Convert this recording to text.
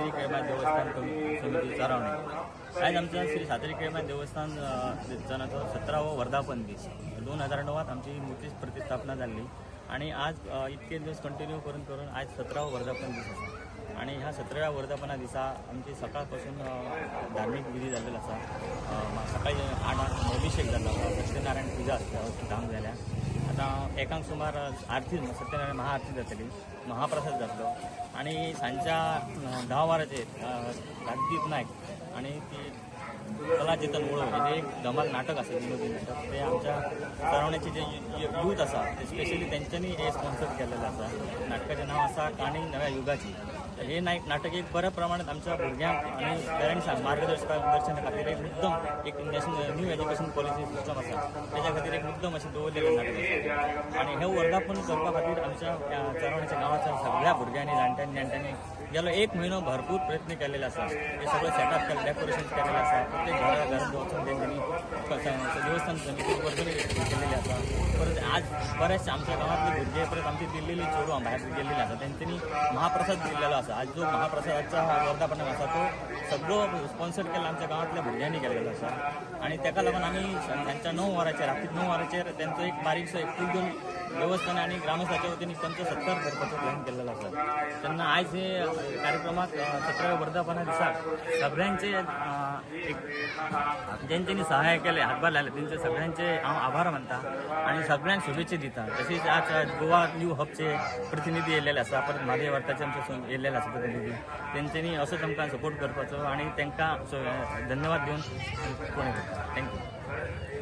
सातेरी केळमा देवस्थान समिती चरावणे. आयज आमच्या श्री सातेरी केळमा देवस्थान देवस्थानाचो 17वो वर्धापन दीस. 2009 आमची मूर्ती प्रतिस्थापना जाल्ली आणि आज इतके दिवस कंटिन्यू करून करून आज 17वो वर्धापन दीस आसा. आणि ह्या 17व्या वर्धापना दिसा आमची सकाळपासून धार्मीक विधी जाल्लेलो आसा. सकाळी 8 अभिषेक जालो, सत्यनारायण पुजा 10 जाल्या. आतां 1 सुमार आरती, सत्यनारायण महाआरती जातली, महाप्रसाद जातलो आणि सांजच्या 10 वरांचेर राजदीप नायक आणि ती कला चेतन वळव हेजें एक धमाल नाटक आसा, विनोदी नाटक. ते आमच्या चरावण्याचे जे यूथ आसा ते स्पेशली तेंच्यांनी हे स्पॉन्सर केलेलें आसा. नाटकाचें नांव आसा काणी नव्या युगाची. तर हे नाटक एक बऱ्या प्रमाणात आमच्या भुरग्यांक आनी पेरंट्सांक मार्गदर्शना खातीर एक मुद्दम एक national new education policy system आसा तेच्या खातीर एक मुद्दम अशें दवरलेलें नाटक आसा. आनी हें वर्धापन करपा खातीर आमच्या चरावण्याच्या गांवाच्या सगळ्या भुरग्यांनी, जाणट्यांनी, नेणट्यांनी गेलो 1 म्हयनो भरपूर प्रयत्न केलेले आसा. हे सगळें सेटअप केलें, डेकोरेशन केलेलें आसा. प्रत्येक घरा घरात वचून तेंच्यांनी देवस्थान समिती वर्गणी केलेली आसा. परत आज बरेचशे आमच्या गांवांतले भुरगे, परत आमची दिल्लेली चेडवां भायर गेल्लेली आसा, तेंच्यांनी महाप्रसाद दिल्लेलो आसा. आज जो महाप्रसादाचा वर्धापन आसा तो सगळो स्पॉन्सर केल्लो आमच्या गांवांतल्या भुरग्यांनी केलेलो आसा. आनी तेका लागून आमी तांच्या 9 वरांचेर, राती 9 वरांचेर तेंचो एक बारीकसो एक फूल घेवन देवस्थान आनी ग्रामस्थाच्या वतीन तांचो सत्कार करपाचो प्लॅन केल्लो आसा. तेन्ना आयज हे कार्यक्रमाक 17व्या वर्धापना दिसाक सगळ्यांचे एक जेंच्यांनी सहाय्य केलें, हातभार लायले, तेंचे सगळ्यांचे हांव आभार मानता आनी सगळ्यांक शुभेच्छा दिता. तशीच आज गोवा न्यू हबचे प्रतिनिधी येयल्लेले आसा, परत म्हादय वार्ताचे आमचे येयल्लेले आसा प्रतिनिधी, तेंच्यांनी असोच आमकां सपोर्ट करपाचो आनी तांकां धन्यवाद दिवन कोणी करता. Thank you.